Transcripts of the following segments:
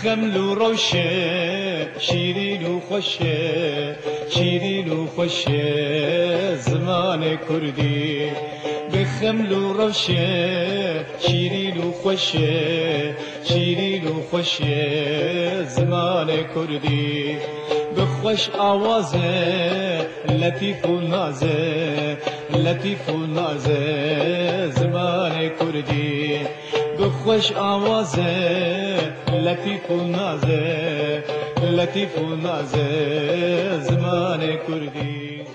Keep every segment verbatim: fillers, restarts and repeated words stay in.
Xeml û rewşe, şîrîn û xweş e, şîrîn û xweş e zimanê kurdî. Bi xeml û rewşe, şîrîn û xweş e, şîrîn û xweş e zimanê kurdî. Bi xweş awaze, letîf û naze, letîf û naze zimanê kurdî. Bi xweş awaze, letîf û naze, letîf û naze zimanê kurdî.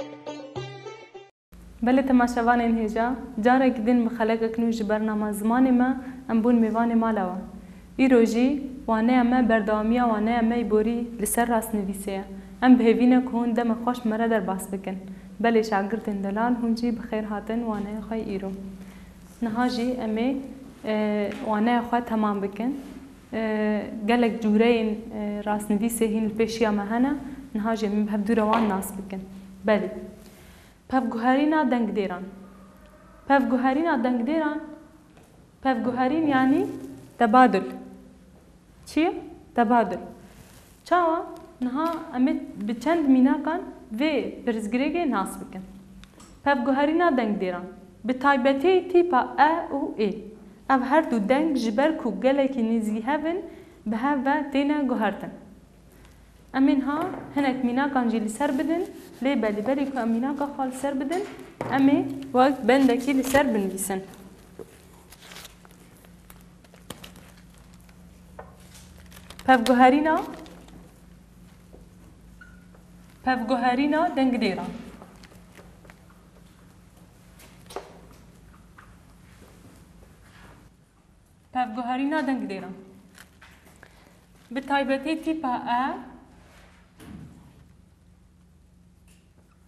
Belê temaşevanên hêja, carek din bi xelekek nû ji bernama zimanê me em bûn mêvanê mala we. Îro jî waneya me berdewamiya waneya me yî borî li ser rastnivîsê ye. Em bi hêvî ne ku hûn demê xweş me re derbas bikin. Belê şagirtên delal hûn jî bi xêr hatin waneya xwe yî îro. Niha jî em ê, e, waneya xwe temam bikin. E, gelek cûreyên, e, rastnivîsê hîn li pêşiya me hene, niha jî em ê bi hevdû re wan nas bikin. Belê. Pevguherîna dengdêran. Pevguherîna dengdêran, pevguherîn yanî tebadul. Çi ye? Tebadul. Çawa? Niha em ê bi çend mînakan vê pirsgirêkê nas bikin. Pevguherîna dengdêran. Bi taybetî tîpa e û ê. Ev her du deng ji ber ku gelekî nêzî hev in, bi hev ve têne guhertin. Em ê niha hinek mînakan jî li ser bidin, lê belê berî ku em mînaka xwe li ser bidin, em ê wek bendekî li ser binivîsin. Pevguherîna, pevguherîna dengdêran. Pevguherîna dengdêran. Bi taybetî tîpa e,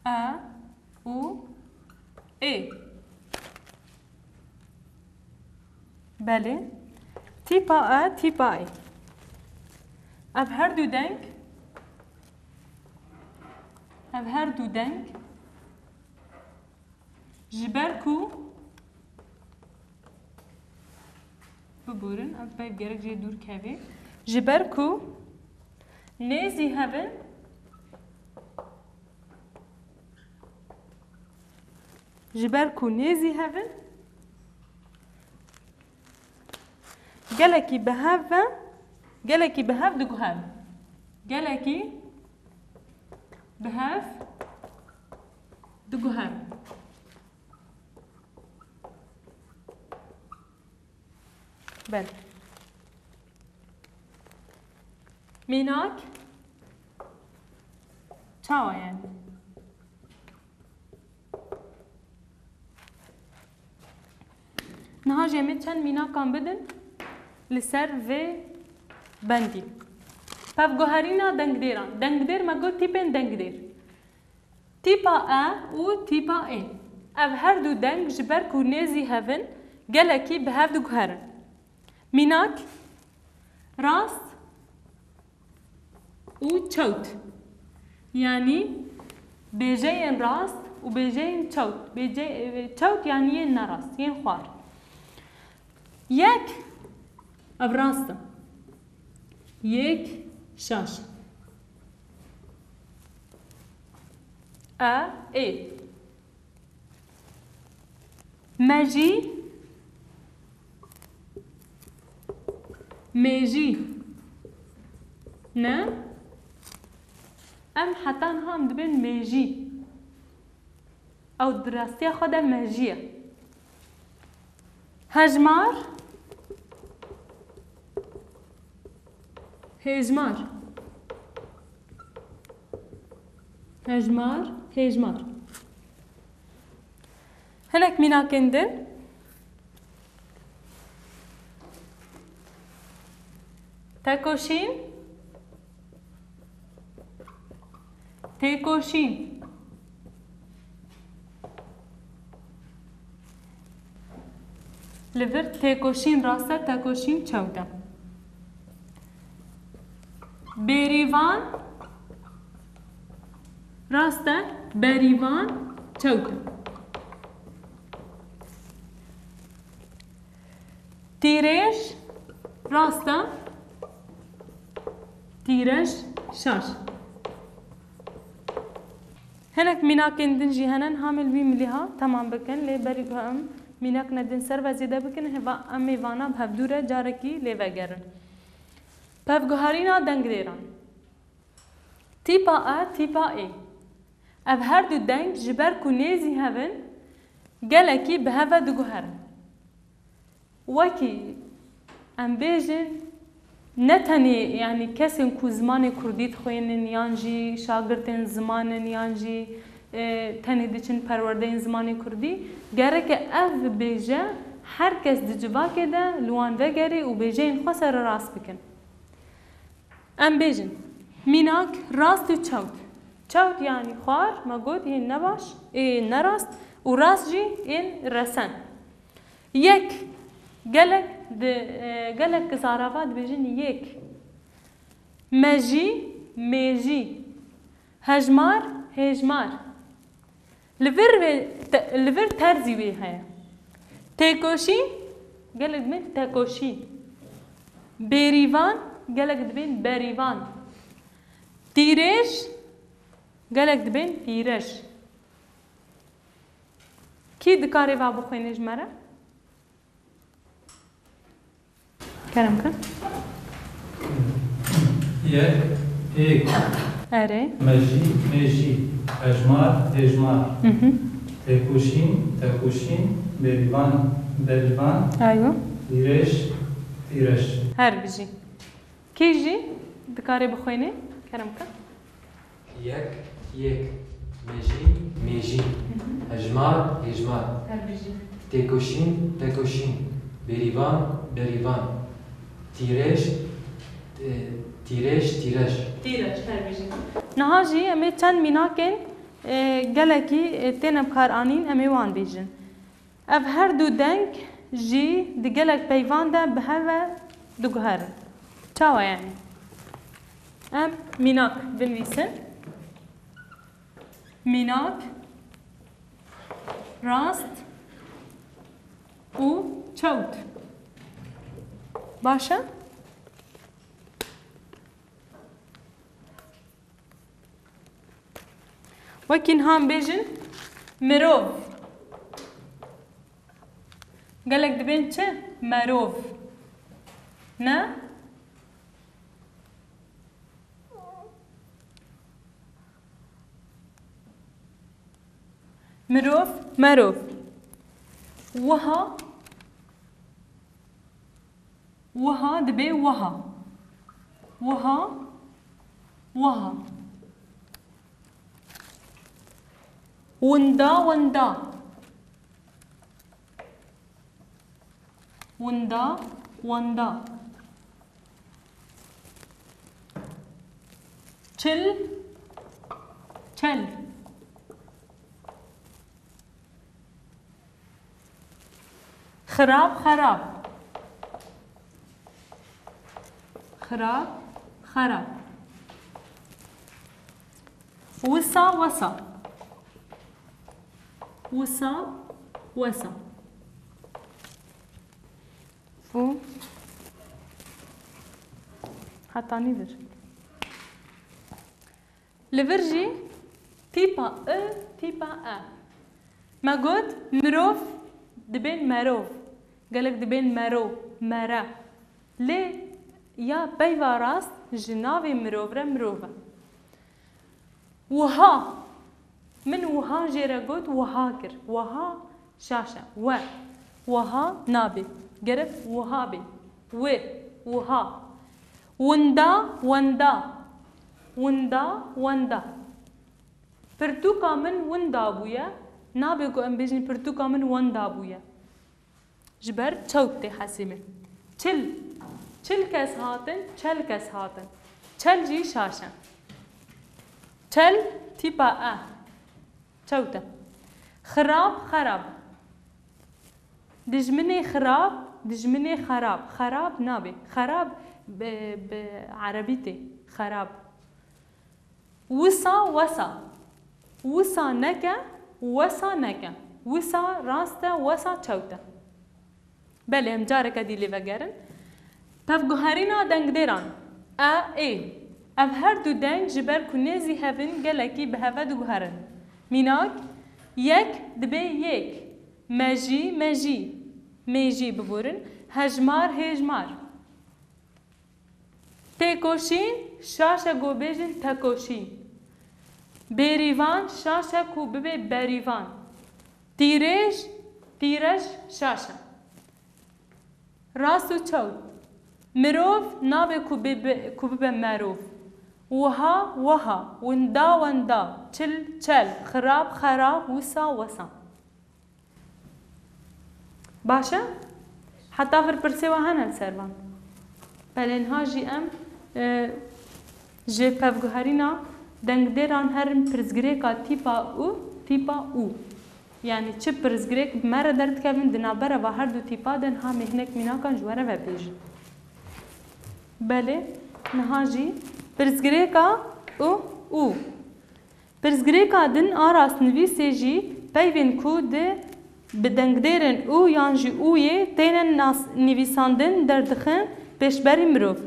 e û ê. Belê. Tîpa e, tîpa ê. Ev her du deng, ev her du deng ji ber ku, biborin, ev peyv gerek jê dûr kevê. Ji ber ku nêzî hev in, ji ber ku nêzî hev in, gelekî bi hev ve, gelekî bi hev diguherin. Gelekî bi hev diguherin. Belê. Mînak. Çawa yani? Niha jê me çend mînakan bidin li ser vê bendî. Pevguherîna dengdêran. Dengdêr me got tîpên dengdêr. Tîpa e û tîpa ê. Ev her du deng ji ber ku nêzî hev in, gelekî bi hev diguherin. Mînak, rast û çewt. Yanî bêjeyên rast û bêjeyên çewt. Bêje-, çewt yanî yên nerast, yên xwar. Yek, ev rast e. Yek, şaş. E, ê. Mejî, mêjî. Ne? Em heta niha em dibên mêjî. Ew di rastiya xwe de mejî ye. Hejmar, hêjmar. Hejmar, hêjmar. Hinek mînakên din. Tekoşîn. Têkoşîn. Li vir têkoşîn rast e, tekoşîn çewt e. Bêrîvan rast e, berîvan çewt e. Tîrêj rast e. Tîrej şaş. Hinek mînakên din jî hene, hamil wî milîha temam bikin, lê berî ku em mînakine din ser ve zêde bikin, heva em ê vana bi hevdû re carekî lê vegerin. Pevguherîna dengdêran. Tîpa e, tîpa ê. Ev her du deng ji ber ku nêzî hev in, gelekî bi hev ve diguherin. Wekî em bêjin, ne tenê, yanî kesên ku zimanê kurdî dixwînin yan jî şagirtên ziman in yan jî, e, tenê diçin perwerdeyên zimanê kurdî, gereke ev bêje her kes di civakê de li wan vegerê û bêjeyên xwe sererast bikin. Em bêjin, mînak, rast û çewt. Çewt yanî xwar, me got, yên nebaş, ê nerast û rast jî yên resen. Yek, gelek di, e, gelek ki zarava dibêjin yek. Mejî, mêjî. Hejmar, hêjmar. Li vir vê te-, li vir terzî wê heye. Têkoşîn, gelek dibên tekoşîn. Bêrîvan, gelek dibên berîvan. Tîrêj, gelek dibên tîrej. Kî dikarê va bixwîne ji me re? Kerem ke. Yek, êk. Erê. Mejî, mêjî. Hejmar, hêjmar. Mhm. Têkoşîn, tekoşîn. Bêrîvan, berîvan. Aywa. Tîrêj, tîrej. Her bijî. Kî jî dikarê bixwîne? Kerem ke. Yek, yek. Mejî, mêjî. Hejmar, hêjmar. Her bijî. Têkoşîn, tekoşîn. Bêrîvan, berîvan. Tîrêj, e, tîrêj, tîrej. Tîrej, her bijî. Niha jî em ê çend mînakên, e, gelekî, e, têne bikaranîn, em ê wan bêjin. Ev her du deng jî di gelek peyvan de bi hev ve diguherin. Çawa yani? Em mînak binivîsin. Mînak, rast û çewt. Baş e? Wekî niha em bêjin mirov. Gelek dibên çi? Merov. Ne? Mirov, merov. Wiha. Wiha dibe wiha. Wiha, wiha. Winda, winda. Winda, wenda. Çil, çel. Xirab, xerab. Xirab, xerab. Wisa, wesa. Wisa, wesa. Û hetanî vir. Li vir jî tîpa I, tîpa E. Me got, mirov dibên merov. Gelek dibên mero, mere. Lê ya peyva rast ji navê mirov re mirov e. Wiha. Min wiha jê re got, wiha kir. Wiha şaş e. We. Wiha nabe. Gerek wiha be. Wê. Wiha. Winda, wenda. Winda, wenda. Pirtûka min winda bûye. Nabe ku em bêjin pirtûka min wenda bûye. Ji ber çewt tê hesî min. Çil. Çil kes hatin, çel kes hatin. Çel jî şaş e. Çel tîpa e. Çewt e. Xirab, xerab. Dijminê xirab, dijminê xerab. Xerab nabe. Xerab bi, bi erebî tê. Xerab. Wisa, wesa. Wisa neke, wesa neke. Wisa rast e, wesa çewt e. Belê, em careke dî lê vegerin. Pevguherîna dengdêran. E, ê. Ev her du deng ji ber ku nêzî hev in gelekî bi heve diguherin. Mînak, yek dibe yêk, mejî, mejî, mêjî biborin, hejmar, hêjmar. Têkoşîn, şaş e ku bêjin tekoşî. Bêrîvan, şaş e ku bibe berîvan. Tîrêj, tîrej, şaş e. Rast û çewt. Mirov nabe ku bibe, ku bibe merov. Wiha, weha, winda, wenda, çil, çel, xirab, xerab, wisa, wesa. Baş e? Heta vir pirsê we hene li ser van? Belê niha jî em, e, ji pevguherîna dengdêran herin pirsgirêka tîpa û tîpa û. Yanî çi pirsgirêk bi me re derdikevin di navbera va her du tîpa de niha em ê hinek mînakan ji we re vebêjin. Belê, niha jî pirsgirêka û û. Pirsgirêka din a rastnivîsê jî peyvên ku di bi dengdêrên û yan jî û yê têne nas-, nivîsandin derdixin pêşberî mirov.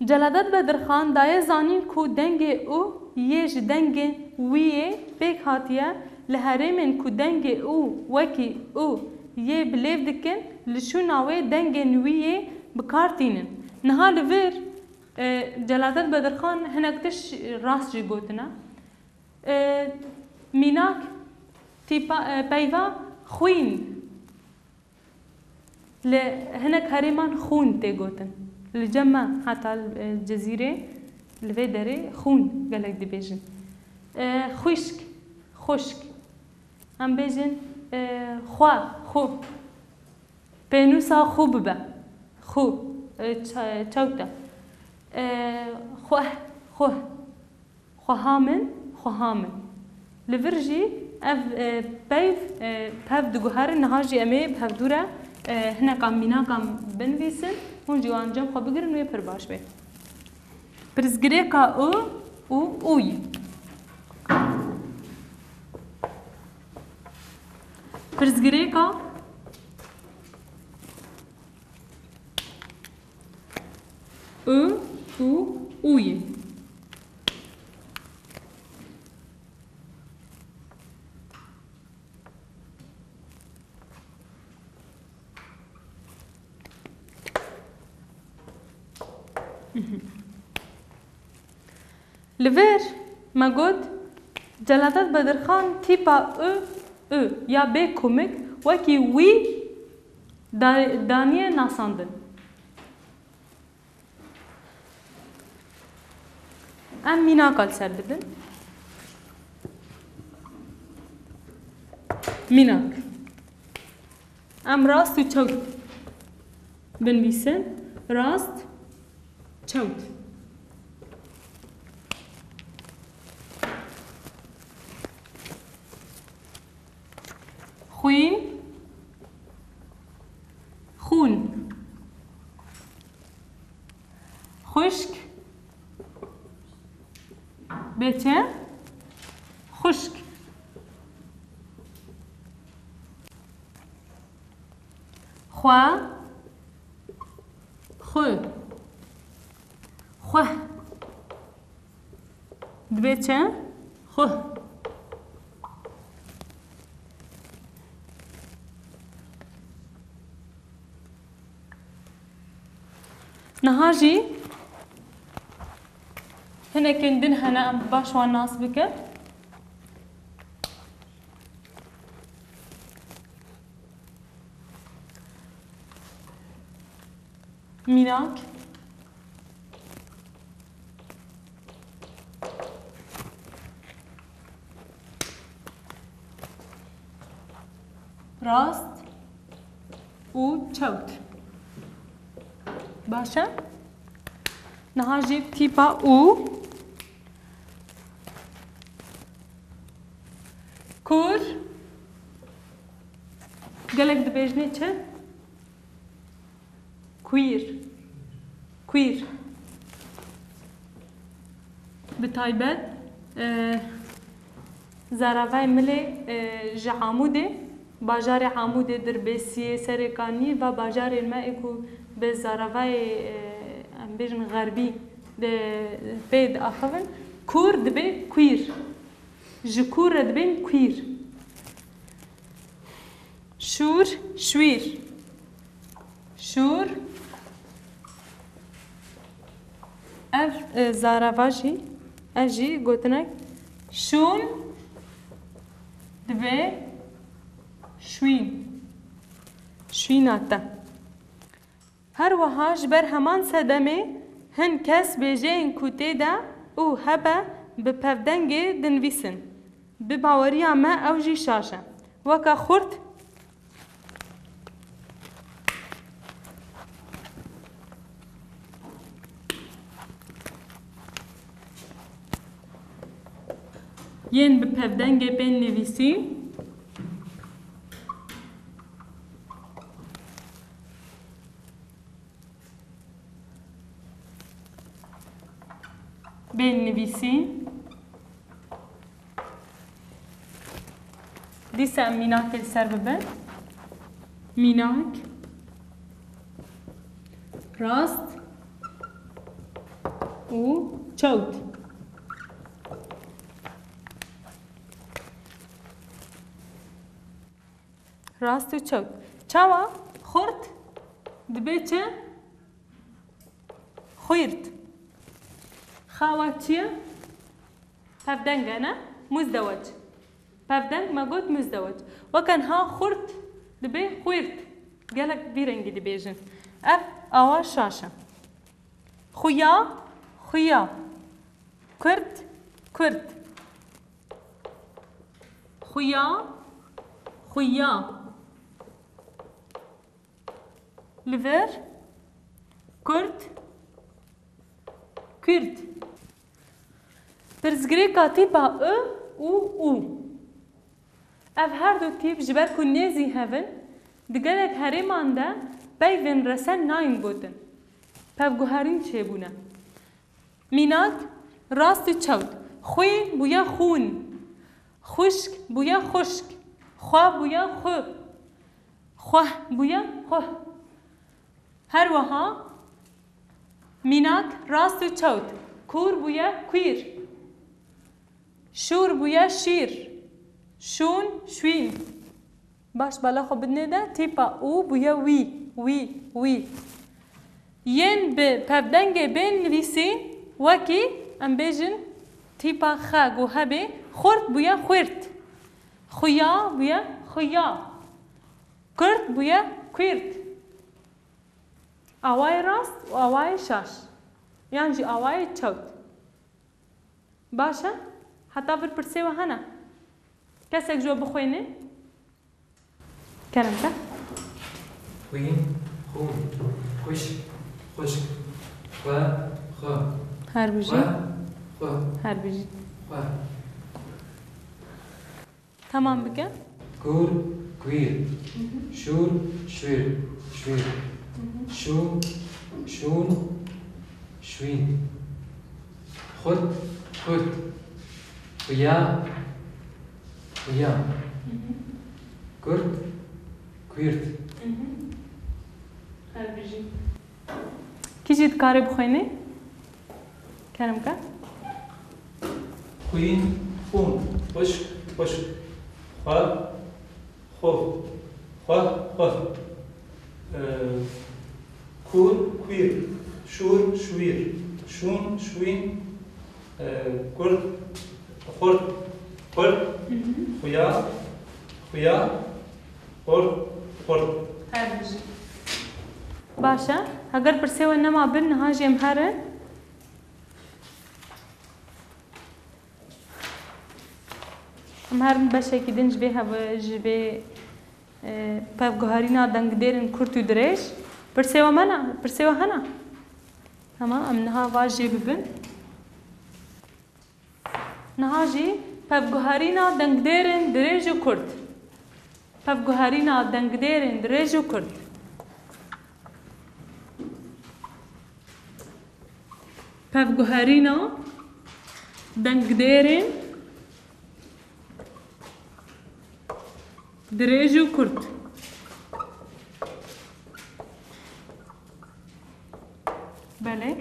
Celadet Bedirxan daye zanîn ku dengê û yê ji dengên wî yê pêk hatiye, li herêmên ku dengê û wekî û yê bi lêv dikin, li şûna wê dengên wî yê bi kar tînin. Niha li vir, e, Celadet Bedirxan hinek tişt rast jî gotine. E, mînak, tîpa, e, peyva xwîn. Li hinek herêman xûn tê gotin. Li cem me heta, e, Cizîrê li vê derê xûn gelek dibêjin. E, xwişk, xwişk. Em bêjin, e, xwe, xwe. Pênûsa xwe bibe. Xwe, e, çe-, çewt e. E, xweh, xweh. Xweha min, xweha min. Li vir jî ev, e, peyv, e, pev diguherin, niha jî em ê bi hevdû re, e, hineka mînakan binivîsin, hûn jî wan cem xwe bigirin wê pir baş bê. Pirsgirêka û û ûyî. Pirsgirêka û û ûyî. Li vir me got, Celadet Bedirxan tîpa û û ya bê komik wekî wî da-, daniye nasandin. Em mînaka li ser bidin. Mînak. Em rast û çewt binivîsin. Rast, çewt. Xwîn, xûn. Xwişk, bê çi? Xwişk. Xwe, xwe. Xweh. Dibe çi? Xweh. Niha jî hinekên din hene, em baş wan nas bikin. Mînak. Rast û çewt. Baş e? Niha jî tîpa û. Kûr. Gelek dibêjinê çi? Queer. Queer. Bi taybet, e, Zaravayê Milê, e, ji Amûdê, bajarê Amûdê, Dirbêsiyê, Serêkaniyê, va bajarên me ê ku bi zaravayê, e, em bêjin xerbî de pê diaxivin, kûr dibe kwîr. Ji kûr re dibên kwîr. Şûr, şwîr. Şûr. Ev, e, zarava jî, ev jî gotinek şûn dibe şwîn. Şwîna te. Her wiha ji ber heman sedemê hin kes bêjeyên ku tê de û hebe bi pevdengê dinivîsin. Bi baweriya me ew jî şaş e. Weke xurt. Yên bi pevdengê bên nivîsî. Bên nivîsî. Dîsa em mînakê li ser bibin. Mînak. Rast. Û çewt. Rast û çewt. Çawa? Xurt dibe çi? Xwîrt. Xawa çi ye? Pevdeng e, ne? Muzdeweç. Pevdeng me got muzdeweç. Weke niha xurt dibe xwîrt. Gelek vî rengî dibêjin. Ev awa şaş e. Xuya, xuya. Kurt, kurt. Xuya, xuya. Li vir, kurt, kurt. Pirsgirêka tîpa I û U. Ev her du tîp ji ber ku nêzî hev in, di gelek herêman de peyvên resen nayên gotin. Pevguherîn çêbûne. Mînak, rast û çewt. Xwîn bûye xûn. Xwişk bûye xuşk. Xwe bûye xu. Xweh bûye xuh. Her wiha, mînak, rast û çewt. Kûr bûye kwîr. Şûr bûye şîr. Şûn, şwîn. Baş bala xwe bidinê de, tîpa û bûye wî, wî, wî. Yên bi pevdengê bên nivîsî, wekî em bêjin tîpa xe ku hebê, xurt bûye xuîrt. Xuya bûye xuya. Kurt bûye kuîrt. Awayê rast û awayê şaş. Yan jî awayê çewt. Baş e? Heta vir pirsê we hene? Kesek ji we bixwêne? Kerem ke. Xwîn, xûn, xwişk, xwişk, xwe, xwe. Her bijî. Xwe, xwe. Her bijî. Xwe. Tamam bike. Kûr, kuîr. Şûr, şûîr, şûîr. Şû, şûn, şûîn. Xurt, xurt. Xuya, xuya. Kurt, kuîrt. Her bijî. Kî jî dikare bixwêne? Kerem ke. Xwîn, xûn, xwişk, xwişk. Xwe, xwe, xwe, xwe. Ee, kûr, kuîr, şûr, şûîr, şûn, şûîn, ee, kurt, xurt, xurt, xuya, xuya, xurt, xurt. Her bijî. Baş e. Heger pirsê we nema bin, niha jî em herin. Em herin beşekî din ji vê hev-, ji vê, e, pevguherîna dengdêrên kurt û dirêj. Pirsê we me ne? Pirsê we hene? Tamam, em niha va jê bibin. Niha jî pevguherîna dengdêrên dirêj û kurt. Pevguherîna dengdêrên dirêj û kurt. Pevguherîna dengdêrên dirêj û kurt. Belê.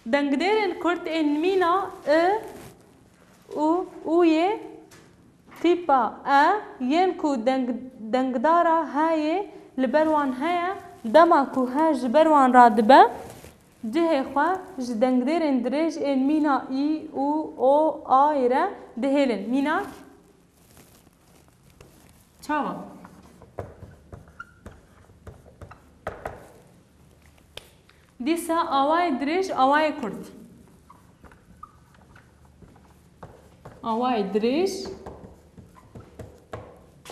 Dengdêrên kurt ên mîna I û Û yê tîpa E yên ku deng-, dengdara H yê li ber wan heye, dema ku H ji ber wan radibe, cihê xwe ji dengdêrên dirêj ên mîna Î, Û, O, A yê re dihêlin. Mînak? Çawa? Dîsa awayê dirêj, awayê kurt. Awayê dirêj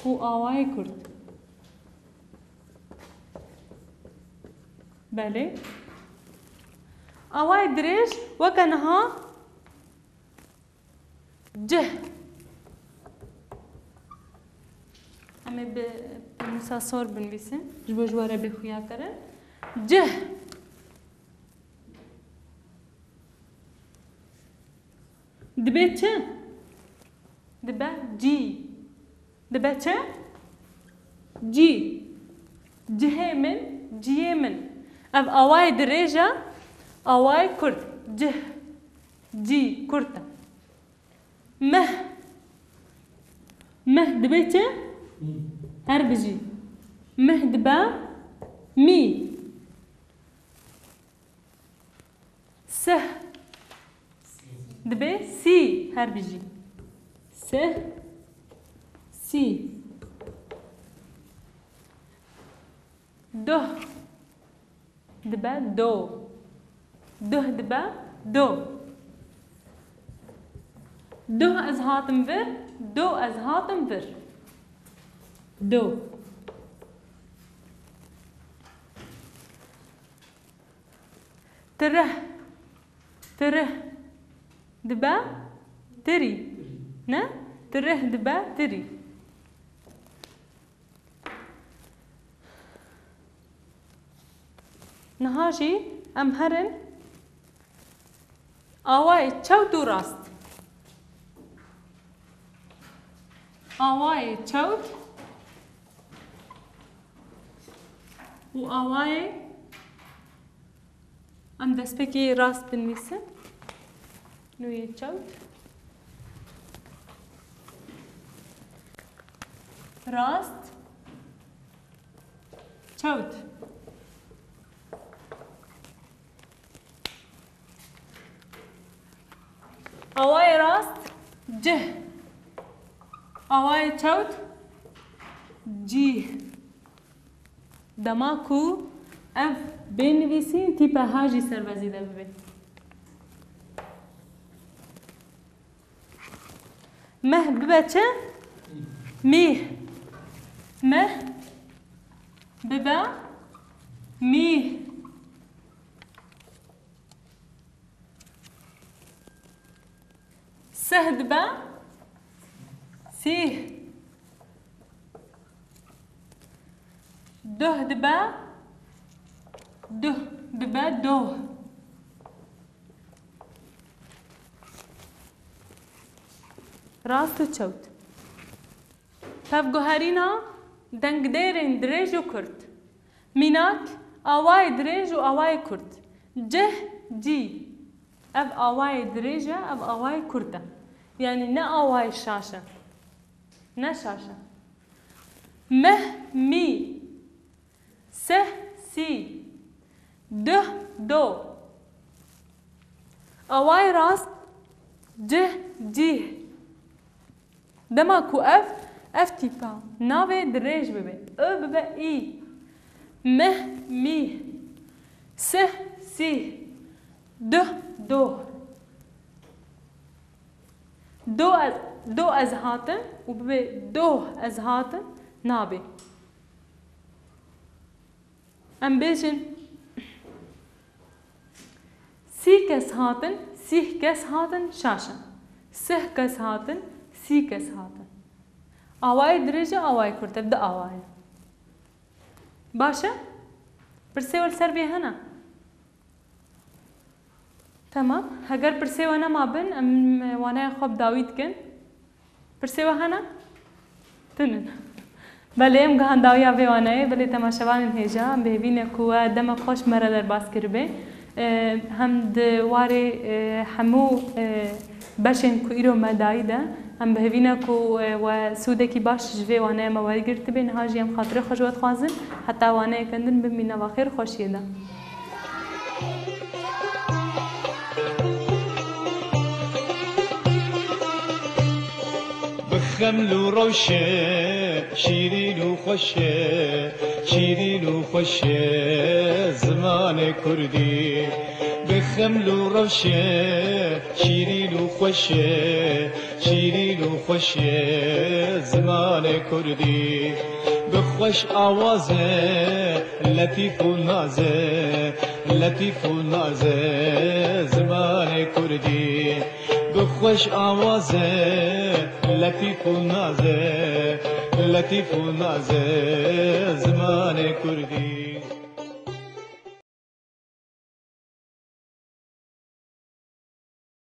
û awayê kurt. Belê. Awayê dirêj weke niha. Cih. Em ê bi pênûsa sor binivîsin. Ji bo ji we re bê xuyakirin. Cih. Dibe çi? Dibe cî. Dibe çi? Cî. Cihê min, ciyê min. Ev awayê dirêj e, awayê kurt. Cih. Cî, kurt e. Mih. Mih dibe çi? Her bijî. Mih dibe mî. Sih. Dibe sî, her bijî. Sih, sî. Duh. Dibe do. Duh dibe do. Duh ez hatim vir, do ez hatim vir. Do. Tirih. Tirih. Dibe tirî. Ne? Tirih dibe tirî. Niha jî em herin awayê çewt û rast. Awayê çewt û awayê Em destpêkê rast binivîsin. Nûyê çewt. Rast. Çewt. Awayê rast cih. Awayê çewt cîh. Dema ku ev bê nivîsîn, tîpa H jî ser vê zêde bibe. Meh bibe çi? Mîh. Meh bibe mîh. Sih dibe sîh. Duh dibe duh, dibe doh. Rast û çewt. Tevguherîna dengdêrên dirêj û kurt. Mînak, awayê dirêj û awayê kurt. Cih, cî. Ev awayê dirêj e, ev awayê kurt e. Yanî ne awayê şaş e. Ne şaş e. Mih, mî. Sih, sî. Duh, do. Awayê rast, cih, cîh. Dema ku ev, ev tîpa navê dirêj bibe, û bibe î, mih, mîh, sih, sîh, duh, doh. Do ez, do ez hatim û bibe doh ez hatim, nabe. Em bêjin, sî kes hatin, sîh kes hatin, şaş e. Sih kes hatin, sî kes hatin. Awayê dirêj e, awayê kurt e, di awayê. Baş e? Pirsê we li ser vê hene? Temam. Heger pirsê we nema bin, em waneya xwe bi dawî dikin. Pirsê we hene? Tinin. Belê, em gihandawiya vê waneyê, belê temaşevanên hêja, em bi hêvî ne ku we demek xweş me re derbas kiribe. E, hem di warê, e, hemû, e, beşên ku îro me dayî de, em bi hêvî ne ku, e, we sûdekî baş ji vê waneyê me wergirtibe, niha jî em xatirê xwe ji we dixwazin, heta waneyeke din bimîne va xêr û xweşiyê de. Bi xeml û rewşe, şîrîn û xweş e, şîrîn û xweş e zimanê kurdî. Bi xeml û rewşe, şîrîn û xweş e, şîrîn û xweş e zimanê kurdî. Bi xweş awaz e, letîf û naz e, letîf û naz e zimanê kurdî. Bi xweş awaz e, letîf û naz e, letîf û naz e zimanê kurdî.